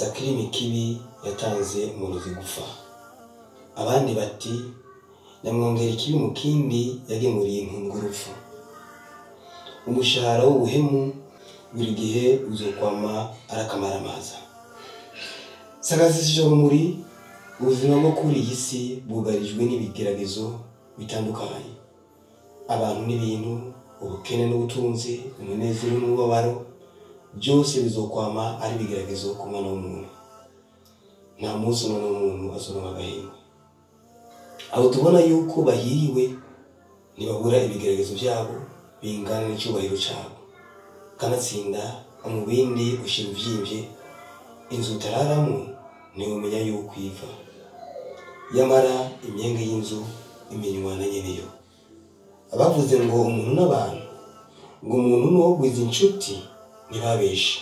Sakirimi kibi yatanze umurozi gufa. Abandi bati nyamwongera ikibi mu kindi yagemuriye intungurupfu. Umushahara w'ubuhemu buri gihe uzokwama arakamaramaza. Sagazishije muri ubuzima bwo kuri iyi si bwugarijwe n'ibigeragezo bitandukanye. Abantu n'ibintu, ubukene n'ubutunzi, umunezero n'umubabaro, byose bizokwama ari ibigeragezo ku mwana w'umuntu. Nta munsi umwana w'umuntu azoronka agahenge. Abo tubona yuko bahiriwe ntibabura ibigeragezo byabo bingana n'icyubahiro cyabo. Kanatsinda umubindi ushira uvyimvye, inzu utararamo ntiwumenya yuko iva. Yamara imyenge y'inzu imenywa na nyeneyo. Abavuze ngo umuntu n'abantu, ngo umuntu n'uwogwiza inshuti ntibabeshe.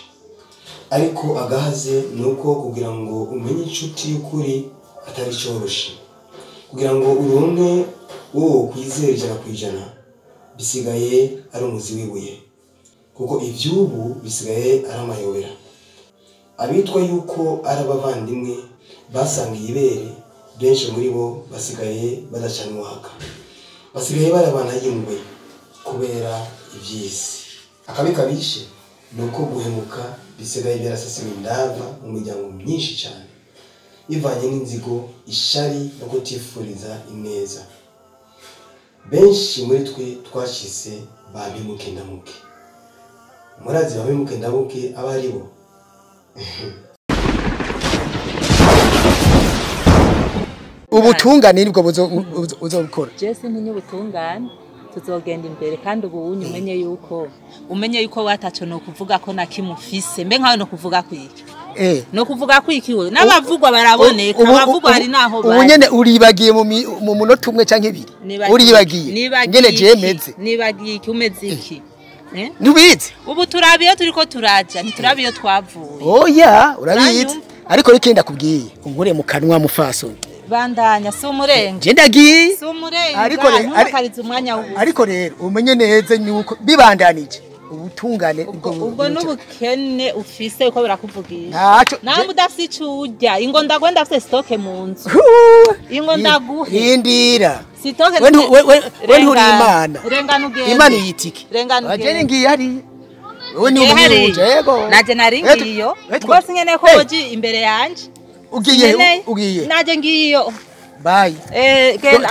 Ariko agahaze nuko kugira ngo umenye inshuti y'ukuri atari coroshe. Kugira ngo uronke uwo kwizera 100% bisigaye ari umuzi wibuye, kuko ivy'ubu bisigaye ari amayobera. Abitwa yuko ari abavandimwe basangiye ibere, benshi muri bo basigaye badacana uwaka, basigaye barabana y'ingwe kubera ivy'isi. Akabi kabishe nuko guhemuka bisigaye byarasasiwe indava mu miryango myinshi cyane, bivanye n'inzigo, ishari no kutifuriza ineza. Benshi muri twe twashise ba mpemuke ndamuke. Murazi ba mpemuke ndamuke aba ari bo? Ubutungane nibwo buzobukora. Jesse ntinye ubutungane tuzogenda imbere, kandi ubu unyu umenye yuko wataco no kuvuga ko nakimufise. Mbe nkawe no kuvuga kwiki? No kuvuga kwiki we n'abavugwa baraboneka, abavugwa hari naho bari. Ubu nyene uribagiye mu munota umwe canke ibiri. Uribagiye ngene je meze. Nibagiye iki umeze iki? Ntubizi? Ubu turabiyo turiko turaja, ntiturabiyo twavuye. Oya, urabizi. Ariko rikenda kubwiye, unkure mu kanwa mufasoni. Bandanya si umurenga. Je ndagiye. Si umurenga. Ariko ntukarize umwanya w'ubu. Ariko rero umenye neza nuko bibandanije ubutungane ubwo n'ubukene ufise uko birakuvugisha. Nawe udafise ico urya, ingo ndagwenda afise stoke mu nzu. Ingo ndaguhe. Rindira. Sitoke we nturi Imana. Rengana ugende. Imana yitike. Rengana ugende. Aje ngiye hari. Wewe ni umuntu yego. Naje nari ngiyo. Rwose nyene ko woji imbere yanje. Ugiye ugiye. Naje ngiyo. Bye.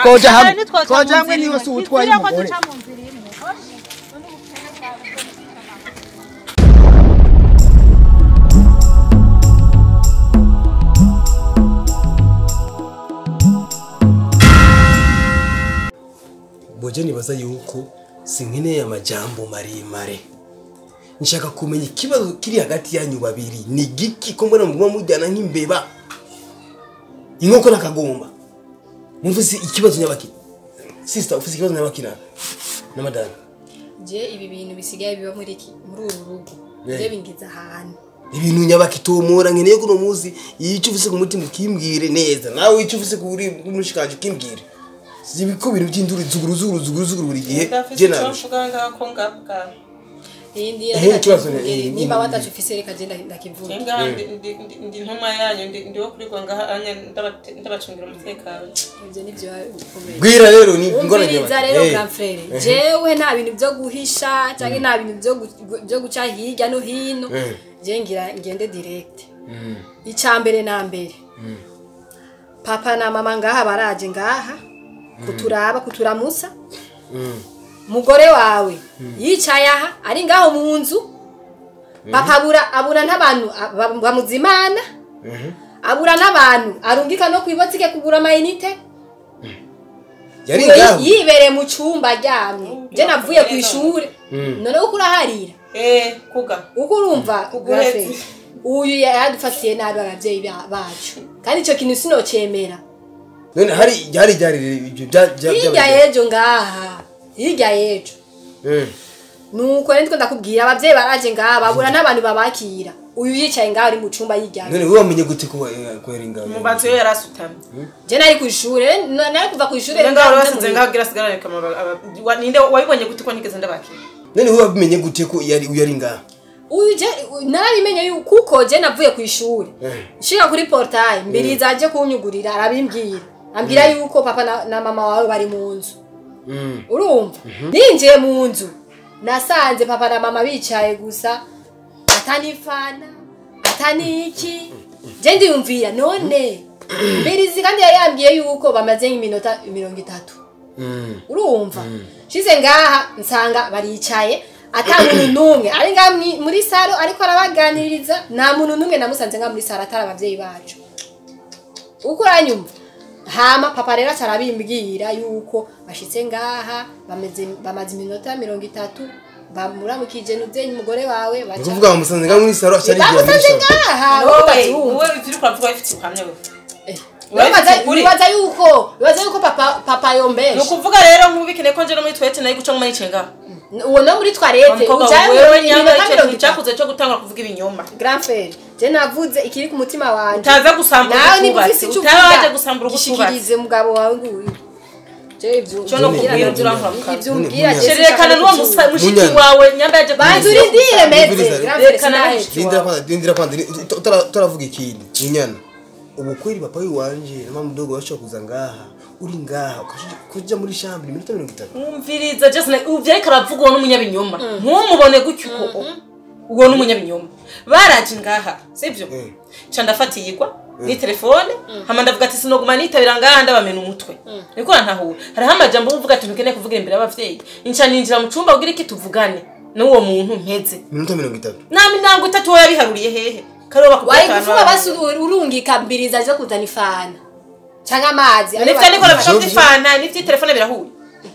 Twoja hamwe. Twoja hamwe niwe si utwaye umugore. Boje nibaza yuko sinkeneye amajambo maremare. Nshaka kumenya ikibazo kiri hagati yanyu babiri ni giki ko mbona muguma mujyana nk'imbeba inkoko nakagomba. Mumvise ikibazo nyabaki? Sister, ufise ikibazo nyabaki na madame? Je ibi bintu bisigaye biba muri iki muri uru rugo. Je bingiza ahantu. Ibintu nyabaki tomora nkeneye kuno muzi icyo ufise ku mutima ukimbwire neza. Nawe icyo ufise kuri mushikanje ukimbwire. Zibiko bintu by'induru zuguru zuguru zuguru zuguru buri gihe. Je nawe. Niba watachufise reka je ndakivuga. Ngaha ndi ntuma yanyu ndi wo kurigwa ngaha anya ndabacungira umutekano. Ivyo nivyo ukomeye. Gwira rero ni ngora nyewe. Rero grand frère, jewe nta bintu byo guhisha canke nta bintu byo guca hirya no hino. Je ngira ngende direct. Icambere na mbere. Papa na mama ngaha baraje ngaha kuturaba kuturamusa. Mugore wawe yicaye aha ari ngaho mu nzu. Papa abura n'abantu bamuzimana. Abura n'abantu arungika no kwibotike kugura amayinite. Yari ngaho yibereye mu cyumba aryamye. Je navuye ku ishure. None uko uraharira? Kuga. Uko urumva uyu yadufatiye nabi abavyeyi bacu. Kandi ico kintu sinocemera. None hari ibyo bya hirya yejo ngaha. Hirya yejo. Nuko rero ndakubwira abavyeyi baraje ngaha babura n'abantu babakira. Uyu yicaye ngaho ari mu cumba yiryamye. None wewe wamenye gute ko kwera ingabo? Mubatse yo yarasutamye. Je nari ku ishure, nari kuva ku ishure ngaho basize ngaho gira sigarane kama ninde wabibonye gute ko nigeze ndabakira? None wewe wabimenye gute ko yari uyu ari ngaha? Uyu je narabimenye yuko kuko je navuye ku ishuri. Nshika kuri portail Mbirizi aje kunyugurira arabimbwira. Ambwira yuko papa na mama wawe bari mu nzu. Urumva? Ninjiye mu nzu nasanze papa na mama bicaye gusa atanifana ataniki. Je ndiyumvira none Mbirizi kandi yari yambwiye yuko bamaze iminota 30. Urumva? Shize ngaha nsanga baricaye ata muntu numwe ari nga muri salo ariko arabaganiriza nta muntu numwe namusanze nga muri salo atari abavyeyi bacu. Uko uranyumva? Hama papa rero arabimbwira yuko bashitse ngaha bamaze iminota 30 bamuramukije nuzenye umugore wawe baca. Uvuga bamusanze nga muri salo acha arigira muri salo. Ngaha wowe ivyo uriko uravuga bifite ubuhamya wewe. Bibaza yuko papa yombeshe. Nukuvuga rero nkubikene ko nje no muri toilette nayo guca nguma yicenga. Uwo no muri toilette ujaye nyamba icyo cyakuze cyo gutanga kuvuga ibinyoma. Grand frère, je navuze ikiri ku mutima wanje. Utaza gusambura utubatsi. Utaza gusambura utubatsi. Gishikirize mugabo wawe nguyu. Je ivyo cyo no kubwira urankura. Ivyo umbwira je sherekana n'uwo mushiki wawe nyamba yaje banzuri ndire meze. Grand frère sinahe. Dindira kwanza utaravuga ikindi. Inyana. Ubukweli papa wanje na mama mdogo bashobora kuza ngaha uri ngaha kuja muri chambre iminota 30. Umviriza just uvyo ariko aravuga uwo n'umunyabinyoma. Ntumubone gutyo uko uwo n'umunyabinyoma. Baraje ngaha sivyo? Ca ndafatiyigwa ni telefone hama ndavuga ati sinoguma nitabira ngaha ndabamena umutwe. Niko ntahura. Hariho amajambo uvuga ati ntukeneye kuvugira imbere y'abavyeyi. Inca ninjira mu cumba kugira iki tuvugane n'uwo muntu mpeze. Iminota 30. Nami nango itatu wowe yabiharuriye hehe? Wari kufuba basi urungika Mbirizi aje kuzana ifana canke amazi. Nivyo niko nafasha ifana nivyo telefone birahuye.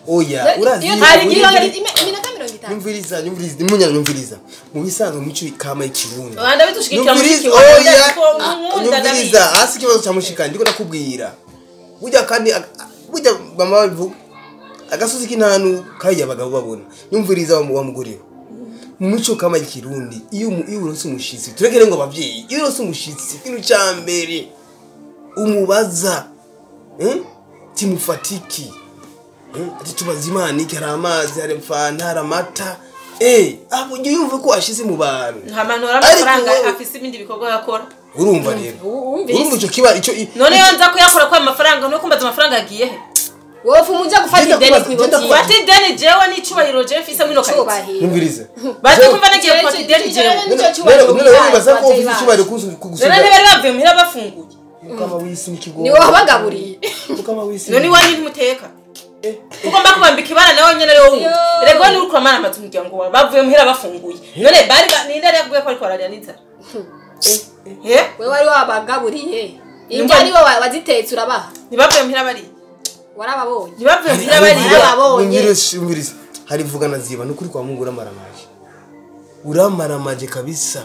Oya urazi hari iminota 50. Nyumviriza munyana nyumviriza. Mu bisanzwe mico kama ikirundi. Banda bitushikira mushiki wawe. Nyumviriza hasi kibazo cha mushika ndiko nakubwira. Burya kandi burya mama babivuga agasozi k'intanu kaya abagabo babona. Nyumviriza wa mugore. Muco kama ikirundi iyo uronse umushitsi turekere ngo abavyeyi iyo uronse umushitsi ikintu ca mbere umubaza timufatiki ati tubaza Imana iki hari amazi hari fanta hari amata abo yumva ko ashize mu bantu nta mantu amafaranga afise ibindi bikorwa yakora. Urumva rero urumva ico kiba ico none yanza kuyakora kwa amafaranga no kumbaza amafaranga agiye he. Wowe umuja gufata ideni kwiboti. Fata ideni jewe n'icubahiro jewe mfise mwino kayitsi. Numvirize. Baze kumva nagiye gufata ideni jewe. None baza ko ufite icubahiro kugusubira. None bari bavuye muhira bafunguye. Mukama wisi n'ikigo. Ni wowe wabagaburiye. Mukama wisi. None wari ntimuteka. Ugomba kubambika ibara nawe nyene rero wowe. Erego ni uriko amara amazu umuryango wawe bavuye muhira bafunguye. None bari ninde yari yaguye ko ariko bararya n'inzara. Wewe wari wabagaburiye. Indya ni wowe wazitetse urabaha. Ntibavuye muhira bari. Warababonye. Ntibavuye muhira bari. Warababonye. Umviriza. Hari vugana ziba nukuri kwa Mungu uramaramaje. Uramaramaje kabisa.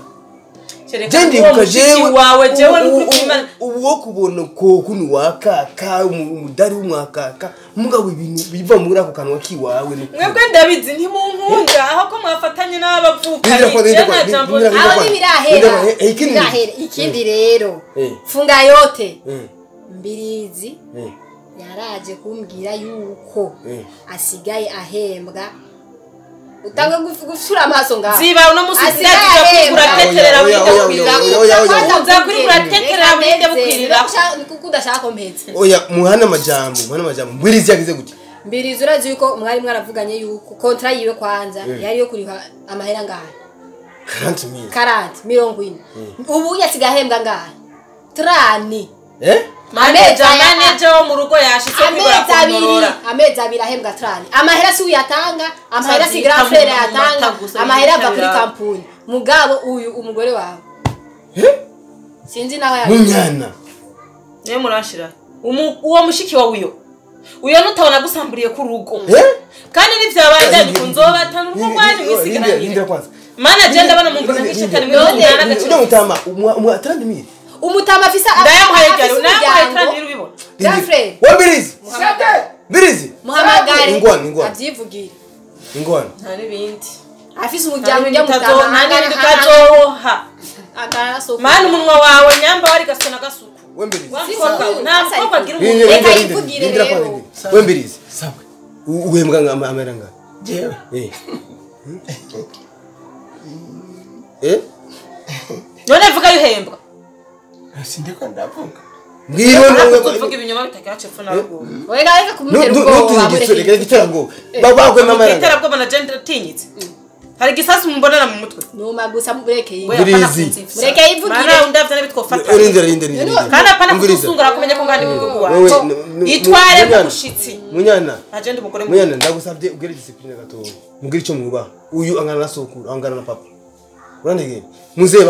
Je ndibuka wawe jewe nukuri kwimana uwo kubona ko kunu wakaka umudari w'umwakaka mugabo ibintu biva muri ako kanwa kiwawe nukuri. Mwebwe ndabizi ntimunkunda aho ko mwafatanye n'abavukanye. Aho nibirahera. Birahera ikindi rero. Funga yote. Mbirizi. Yaraje kumbwira yuko asigaye ahembwa utange gufura amaso ngaho. Ziba uno musi ndaza kugura teterera burinde bukwirira. Uza kuri teterera burinde bukwirira. Kuko udashaka kompetse. Oya muhana amajambo Mbirizi yagize gute? Mbirizi urazi yuko mwari mwaravuganye yuko kontra yiwe kwanza yari yo kuriha amahera ngahe? 40000. 40 Ubu yasigaye ahembwa ngahe? 30. Manager wo mu rugo yashitse kwigura kumurora. Amezi abiri ahembwa 30. Amahera si uyatanga, amahera si grand frère yatanga, amahera ava kuri kampuni. Mugabo uyu umugore wawe. Sinzi naho yaje. Munyana. Niwe murashira. Uwo mushiki wawe uyo. Uyo nutabona gusamburiye ku rugo. Kandi nivyabaye kunzobatana urugo rwanyu mwisigaranye. Manager ndabona mu mbona nk'ishetani mwe mwana agaciro. Mutama umwa 30000. Umutama afisa ndayamuhaye cyane ndayamuhaye 30000 ubibona. Jafre. Wa Mbirizi. Mbirizi. Muhamagare. Ingwana. Avyivugire. Ingwana. Nta nibindi. Afise umuryango ujya mutama. Nta nibindi utazoha. Agara soko. Mana umunwa wawe nyamba wari gasona gasuku. We Mbirizi. Nta mukobwa agira umuntu. Reka yivugire rero. We Mbirizi. Sawa. Uhembwa amahera ngahe? Jewe. None vuga yuhembwa. Sindiko ndavuga. Mbwira ngo uvuga ibinyoma bitagira cepfo na ruguru. Oya reka kumutera ubwoba. Reka gitera baba mama yanga. Itera bwoba na gender tinyitse. Hari gisasu mumbonera mu mutwe. Numa gusa mureke yivuge. Mureke yivugire. Mara undavya nabitwofata. Urindira. Kandi apana kusungura kumenya ko ngandi mu wawe. Itware mushitsi. Munyana. Agenda umugore Munyana ndagusabye ugere discipline gato. Mugire ico mwubaha. Uyu angana na sokuru, angana na papa. Urandege. Muzee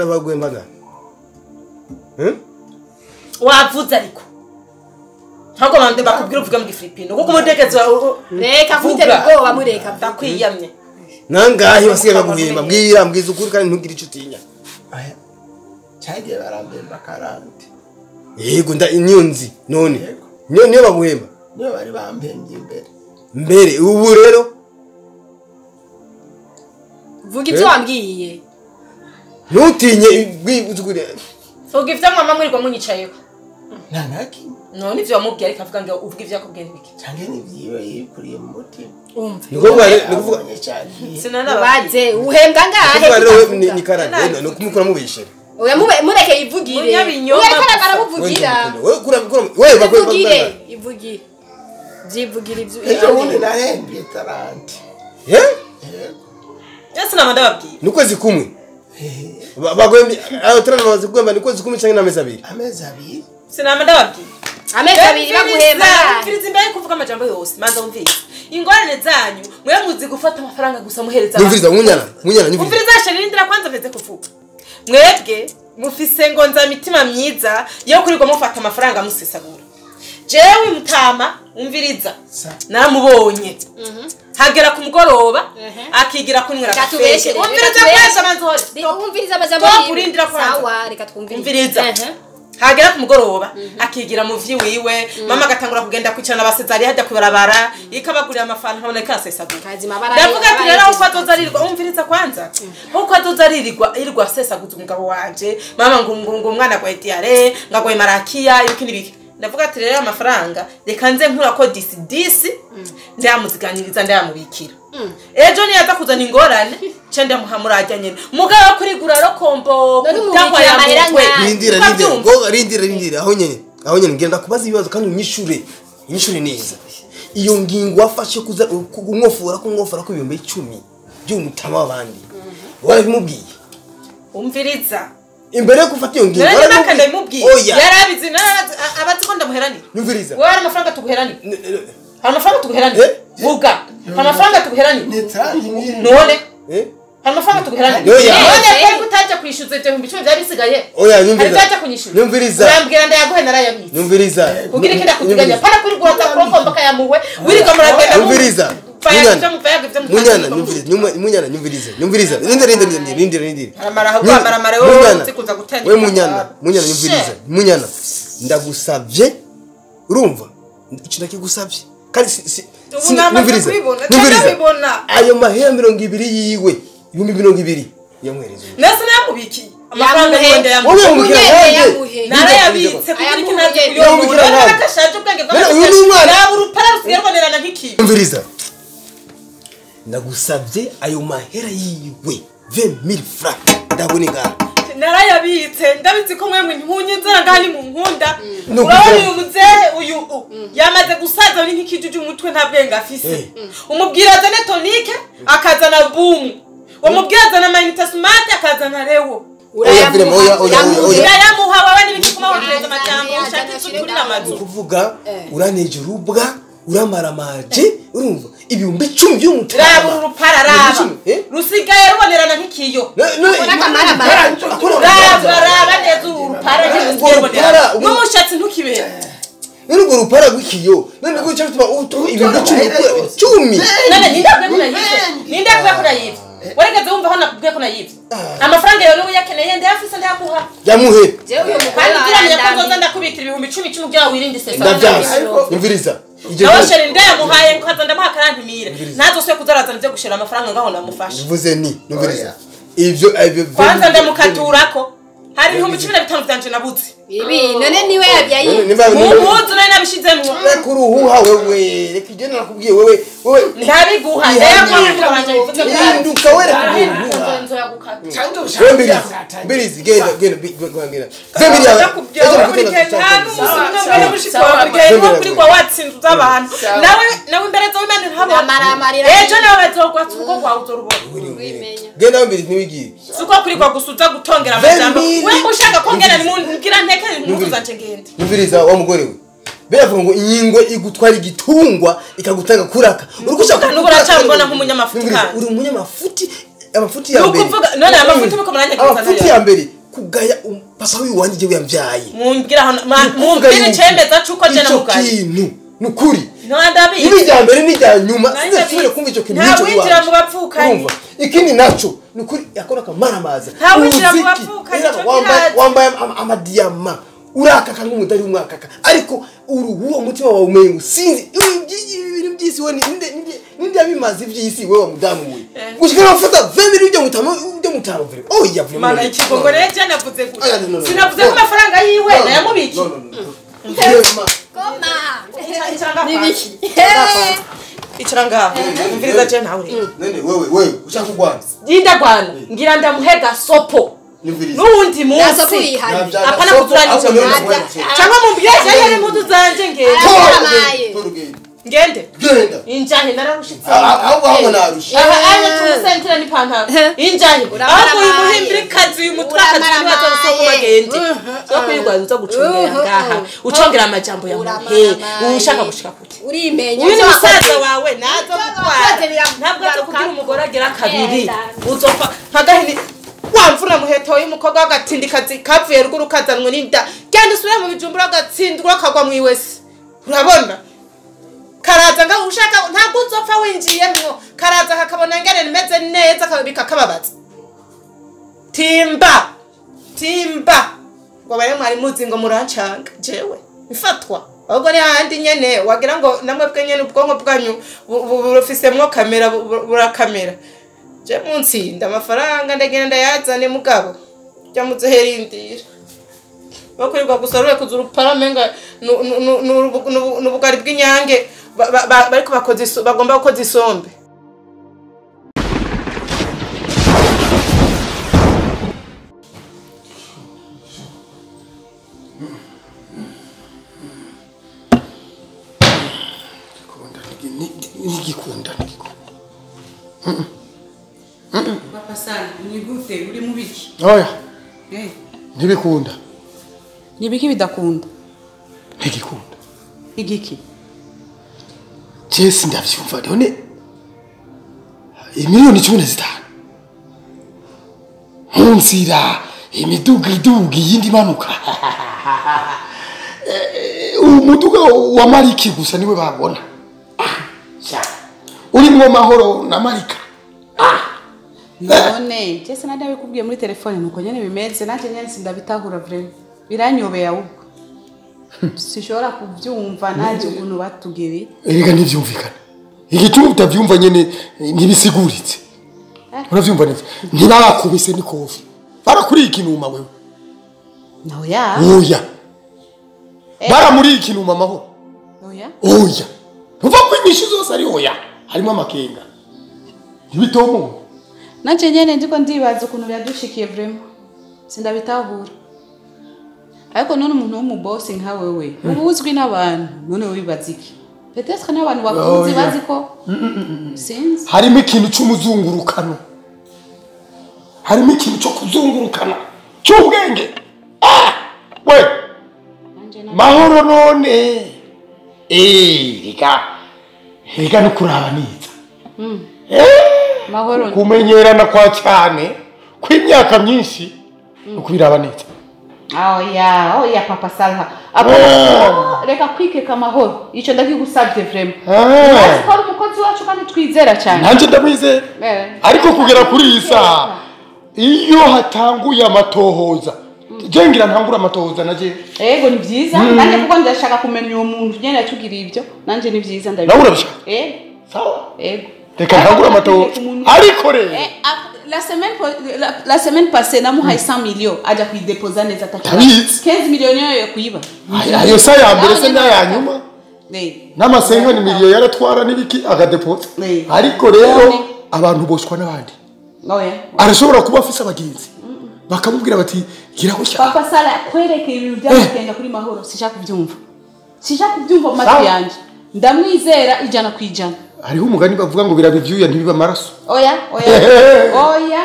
bagwembaga. Wavuze ariko. Ntabwo bande bakubwira uvuga mu Gifilipino kuko umutegetsi reka kumutera ubwoba mureka ndakwiyamye. Nangahe basigaye baguhemba mbwira mbwiza ukuri kandi ntugire ico utinya. Aya cyagiye barambemba karante. Yego nda niyo nzi none. Niyo baguhemba. Niyo bari bampembye imbere. Mbere ubu rero vuga ibyo wambwiye. Ntutinye bwizugure. Vuga ivyo mama mwirirwa munyicayeho. Nta naki. None ivyo wamubwiye ariko avuga ngo uvuga ivyo yakubwiye nibiki. Canke nivyiwe yikuriye mu mutima. Umve. Nikuvuga baze uhembwa ngahe? Rero ni karande no kumukura mubishere. Oya mureke yivugire. Ureka aramuvugira. Wewe kura wewe bakwe ivugire. Byivugire ivyo. Ejo bundi narembye tarante. Eh? Yesi namanda babwiye. Nukwezi kumwe. Bagwembi ayo tarante bazi kugwemba ni kwezi kumwe canke n'amezi abiri. Amezi abiri. Sinamanda babwiye. Amezi abiri baguhemba. Umviriza imbere kuvuga amajambo yose manza umviriza. Ingorane zanyu mwe muzi gufata amafaranga gusa muhereza. Umviriza munyana nyumviriza. Umviriza sharindira kwanza meze kuvuga. Mwebwe mufise ngo nza mitima myiza yo kurirwa mufata amafaranga musesagura. Jewe mutama umviriza. Namubonye. Hagera ku mugoroba akigira kunywera kafe. Umviriza kwanza manza hore. Umviriza amajambo. Urindira kwanza. Sawa reka twumvirize. Umviriza. Hagera ku mugoroba akigira mu vyi wiwe mama agatangura kugenda kwicarana abasezari hajya kubarabara ikabagurira amafanta nkabona asesagura. Ndavuga ati rero uko azoza arirwa umviriza kwanza uko azoza arirwa irwa asesaguza umugabo wanje mama ngo ngo umwana gwaye diare ngagwaye marakiya ibiki nibiki. Ndavuga ati rero amafaranga reka nze nkura ko disi ndamuziganiriza ndayamubikira. Ejo ni yaza kuzana ingorane ce ndamuhamurajya nyene mugabo kurigura rokombo kutangwa ya mutwe. Rindira ngo rindira aho nyene ngenda kubaza ibibazo kandi unyishure neza. Iyo ngingo wafashe kuza kumwofora ko 10,000 by'umutama w'abandi warabimubwiye? Umviriza imbere yo gufata iyo ngingo warabimubwiye. Yarabizi abazi ko ndamuheranira. Nyumviriza wewe hari amafaranga tuguheranira. Hari amafaranga tuguheranira. Vuga amafaranga tuguheranira. None hari amafaranga tuguheranira. None ko utajya kwishyuza ibyo 10,000 byari bisigaye. Oya nyumviriza. Hari kunyishyura. Nyumviriza. Urambwira ndayaguhe narayabitse. Nyumviriza. Kugira ikenda kuziganya para kuri guhata kuromba kayamuwe wirirwa muragenda. Nyumviriza. Munyana nyumviriza. Nyumviriza. Rindira. Aramara wewe uzikuza gutenda. We munyana nyumviriza. Munyana ndagusavye urumva ico ndakigusavye kandi nyumviriza. Ayo mahera 20 yiwe 20,000 yamwereza. Nese namubikiye amafaranga yende yamuhe. Narayabitse kugira ikinaje kuyobora. Nakashaje ubwenge bwa naba urupara rusigaye rubonerana nk'ikiyo. Nyumviriza. Ndagusavye ayo mahera yiwe 20,000 francs ndaboneka. Narayabitse ndabizi ko mwemwe ntunye nzara ngani mu nkunda. Urabona uyu muzehe uyu yamaze gusaza ari nk'ikijuju umutwe nta bwenge afise. Umubwira azane tonique akazana boom. Umubwira azana mayinite smart akazana rewo. Urayamuha wawe n'ibiki kuma wotereza amajambo ushaka isukurira amazu. Kuvuga uraneje urubwa uramaramaje urumva 10,000 by'umutama. Raba urupara raba rusigaye rubonerana nk'ikiyo. Raba neza urupara rubonerana n'umushatsi ntukibere. None urwo rupara rw'ikiyo none rwo cyo bituma 10,000. None ninde akwiye kunayivye? Warigeze wumva aho nakubwiye ko nayivye? Amafaranga yawe n'ubu yakeneye ndayafise ndayaguha. Yamuhe. Kandi uramenya ko nzoza ndakubikira 10,000 kugira wirinde isesa. Ndavyanse. Nyumviriza. Nawe sheri ndayamuhaye nkaza ndamuha karantimire. Ntazosubire kuzarazana ivyo gushira amafaranga ngaho ndamufasha. Mvuze ni nyumviriza. Ivyo kwanza ndamukaturako. Hari 15,000 vyanje nabuze. Ibi none niwe yabyaye. Muhuzu nari nabishizemwo. Reka uruhuha wewe. Reka igenda nakubwiye wewe. Wewe ndabiguha. Ndayaguha wanje bivuze ko. Hinduka we reka uruhuha. nzoyagukata. Mbirizi genda genda genda. Nawe nawe imbere z'Imana ntabona. Ejo nawe bazogwatsa urugo rwawe uzorubona. Genda mbirizi ntiwigire. Suko kuri kwa gusuza gutongera amajambo. We ushaka kongera nimungira nteke impuzu zanje ngende. Mbiriza wa mugore we. Beravuga ngo inyingwe igutwara igitungwa ikagutanga kuraka. Uri gushaka n'ubura nk'umunyamafuti kandi. Uri umunyamafuti amafuti ya mbere. Nukuvuga none amafuti muko muranyagiriza. Amafuti ya mbere kugaya papa wiwanje je yamvyaye. Mumbwira hano mumbwire icemeza cuko je namugaye. Ikintu nukuri. Ntandabizi. Ibi rya mbere ni rya nyuma sinasubire kumva ico kintu nico. Nta winjira mu bapfukanyi. Ikindi naco nukuri yakora kamaramaza. Nta winjira mu bapfukanyi. Wambaye amadiyama. Urakaka nk'umudari umwakaka ariko uruhuwo mutima wawe umengo sinzi ibintu by'isi we ninde abimaze iby'isi wewe mudamu we gushikira ufata 20 ujya mutama ujya mutama vire oya vire mana ikigongo rero je navuze gutya sinavuze ko amafaranga yiwe nayamubiki koma nibiki icara ngaho umviriza je nawe nene wewe wewe ushaka kugwana ndagwana ngira ndamuhega sopo nuwundi munsi apana kuzuranyije cyangwa mumbwire je impuzu zanje ngende ngende genda injahe nararushitse aho aho narusha aha anye tumusentira ni pantaro injahe aho uyu muhimbiri kazi uyu mutwakazi nibaza rusoko bagende so kwirwaza uza gucungera ngaha ucongera amajambo ya muhe ushaka gushika kuki urimenya uyu ni musaza wawe nazo gutwara ntabwo azo umugore agira kabiri uzopfa nkagahini wamvura muheto y'umukobwa w'agatindikazi kavuye ruguru kazanwe n'inda genda usubire mu bijumbura agatsindwa kagwa mu iwese urabona karaza nga ushaka ntabwo uzopfa winjiyemwo karaza kakabona ngene nimeze neza bikakababaza timba timba ngo baye mwari muzi ngo murancanga jewe ifatwa ahubwo ni handi nyene wagira ngo namwe bwe nyene ubwonko bwanyu burufisemwo kamera burakamera je munsi amafaranga ndagenda ndayazane mugabo jya muzeherindira bakurirwa gusa kuzura uparamenga n'ubugari bw'inyange bariko bakoze bagomba gukoza isombe. Nigikunda Papa Sali, ni gute uri mubiki? Oya. Ntibikunda. Nibiki bidakunda? Ntigikunda. Igiki? Jesi ndavyumva none imiliyoni 15. Mu nzira imiduga iduga iyindi manuka. Umuduga wa Mariki gusa niwe babona. Urimwo Mahoro na Marika. None Jesse nadawe kubwiye muri telefone nuko nyene bimeze nanje nyene sindabitahura vraiment biranyobeye ahubwo sishobora kuvyumva nanje ukuntu batugiri erega ntivyumvikana igituma utavyumva nyene ntibisiguritse uravyumva neza ntibabakubise ni kofi barakuriye ikinuma wewe oya oya baramuriye ikinuma Mahoro oya oya ntuva ko inyishu zose ari oya harimo amakenga ntibitomo. Nanje nyene ndiko ndibaza ukuntu byadushikiye vraiment sindabitahura ariko none umuntu w'umuboss nka wewe ubuzwi n'abantu none wibaza iki peut-être n'abantu bakuzi bazi ko sinzi harimo ikintu cy'umuzungurukano harimo ikintu cyo kuzungurukana cy'ubwenge we Mahoro none rega no kuraba neza Mahoro kumenyerana kwa cyane kw'imyaka myinshi ukubiraba neza. Oya oya Papa Salha reka kwikeka Mahoro ico ndakigusabye vraiment ko ari umukozi wacu kandi twizera cyane nanje ndamwizera ariko kugera kuri iyi saha iyo hatanguye amatohoza je ngira ntangura amatohoza naje ego ni byiza nanje kuko ndashaka kumenya uwo muntu nyene yatugiriye ibyo nanje ni byiza ndabishaka nawe urabishaka sawa ego reka ntangura amatohoza ariko rero la semaine passée namuhaye 100 millions aja kuyidepoza neza atakibazo 15 millions yo kuyiba ayo sa ya mbere se n'aya nyuma n'amasenga ni miliyo yaratwara n'ibiki akadepoza ariko rero abantu boshwa n'abandi. Oya. Arashobora kuba afise abagenzi bakamubwira bati gira gutya. Papa Sala kwereke ibintu by'amakenga kuri Mahoro sishaka kubyumva. Sishaka kubyumva mu matwi yanje. Ndamwizera 100%. Hariho umugani bavuga ngo birabivyuya ntibiba amaraso. Oya, oya. Oya.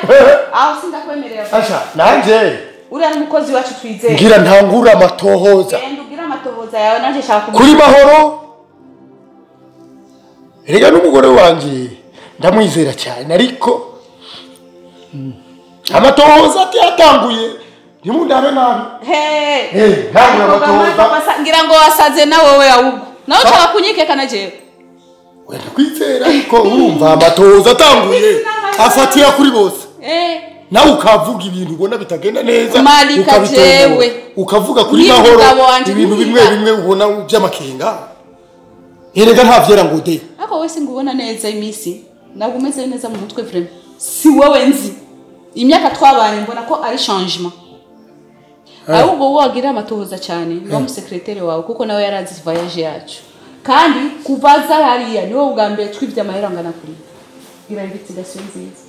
Aho sindakwemerera. Asha, nanje uriya n'umukozi wacu twizera. Ngira ntangura amatohoza. Genda ugira amatohoza yawe nanje shaka kuri Mahoro. Erega n'umugore wanje ndamwizera cyane ariko amatohoza atiyatanguye ntimundabe nabi. He. Ntangura amatohoza. Ngira ngo wasaze na wewe ahubwo. Nawe ushaka kunyikeka jewe. Wenda kwizera ariko urumva amatohoza atanguye afatira kuri bose. Nawe ukavuga ibintu ubona bitagenda neza ukabitobora ukavuga kuri Mahoro ibintu bimwe bimwe ubona by'amakenga. Erega nta vyera ngo de. Ariko wese ngubona neza imisi ntabwo umeze neza mu mutwe vraiment. Si wowe nzi imyaka twabanye mbona ko ari changement. Ahubwo wagira amatohoza cyane no mu secrétaire wawe kuko nawe yarazi voyage yacu. Kandi kuvaza hariya niwo ubwa mbere twivye amahera ngana kuri. Gira investigation nziza.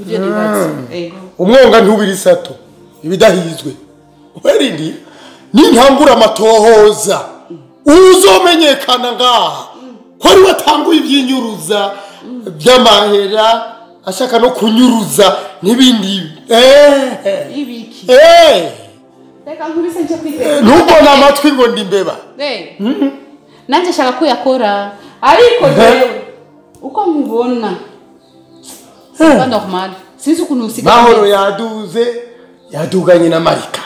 Ivyo nibaza. Ego. Umwonga ntubiri sato ibidahizwe. Werindi nintangura amatohoza uzomenyekana ngaha ko ari watanguye ibyinyuruza by'amahera ashaka no kunyuruza n'ibindi. Ibiki. Reka nkubise nje kwiteka. Ntubona amatwi ngo ndi mbeba. Nanje shaka kuyakora ariko jewe uko nkubona c'est pas normal. Sinzi ukuntu usigaye. Mahoro yaduze yaduganye na Marika.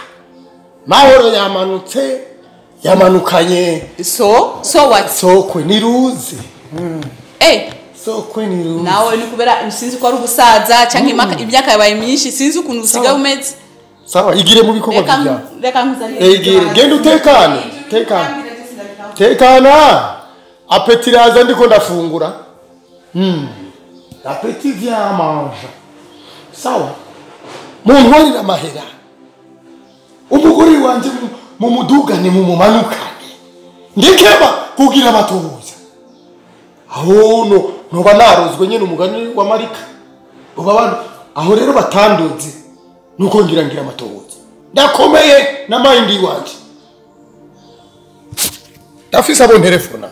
Mahoro yamanutse yamanukanye. So what? Sokwe niruze. Sokwe niruze. Nawe ni kubera sinzi ko ari ubusaza canke imyaka yabaye myinshi sinzi ukuntu usigaye umeze. Sawa igire mu bikorwa byawe. Reka nkuzanire. Igire genda utekane. Tekane. Tekana. Appétit raza ndiko ndafungura. Appétit vient manger. Sawa. Muntwarira amahera. Umugore wanje mu mudugane mu mumanukane. Ndikeba kugira amatohoza. Aho no noba narozwe nyene umugani wa Marika. Uba abantu aho rero batandoze nuko ngira ngira amatohoza. Ndakomeye na mind wanje. Ndafise abo nterefona.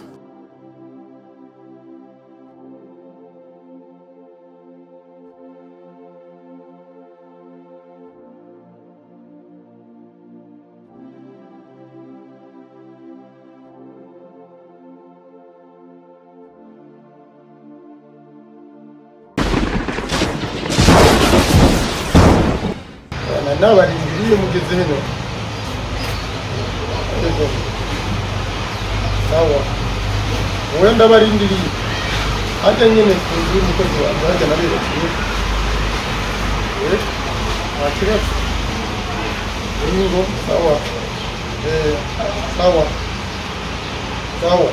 Nabarindiriye mugeze hino. Sawa. Wowe ndabarindiriye. Hajya nyine ku nzu y'umukozi wanjye hajya naberekeye. Nta kibazo. Ingo sawa. Sawa. Sawa.